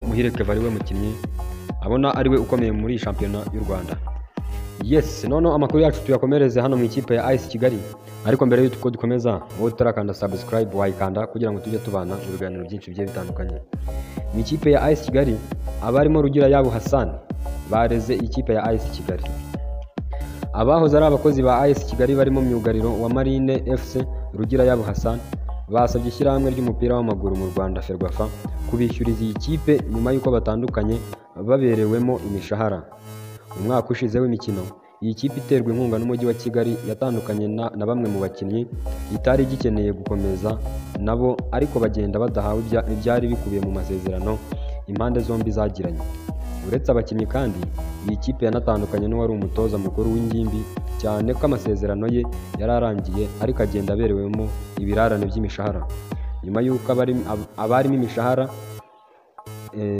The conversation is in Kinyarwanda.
Muhire Kevin ari we mukinnyi abona ari we ukomeye muri iyi shampiyona y'u Rwanda. Yes, noneho amakuru yacu tuyakomereze hano mu ikipe ya AS Kigali, ariko mbere y'uko dukomeza, wowe utarakanda subscribe wayikanda kugira ngo tujye tubana mu biganiro byinshi bigiye bitandukanye. Mu ikipe ya AS Kigali, abarimo Rugira Yabo Hassan bareze ikipe ya AS Kigali. Abahoze ari abakozi ba AS Kigali barimo myugariro wa Marine FC Rugira Yabo Hassan basabye ishyirahamwe ry'umupira w'amaguru mu Rwanda FERWAFA kubishyuriza iyi kipe nyuma y'uko batandukanye baberewemo imishahara. Mu mwaka ushize w'imikino, iyi kipe iterwa inkunga n'Umujyi wa Kigali yatandukanye na bamwe mu bakinnyi itari igikeneye gukomeza nabo, ariko bagenda badahawe ibyari bikubiye mu masezerano impande zombi zagiranye. Uretse abakinnyi kandi, iyi kipe yanatandukanye n'uwari umutoza mukuru w'ingimbi, cyane ko amasezerano ye yari arangiye, ariko agenda aberewemo ibirarane by'imishahara. Nyuma y'uko abarimo imishahara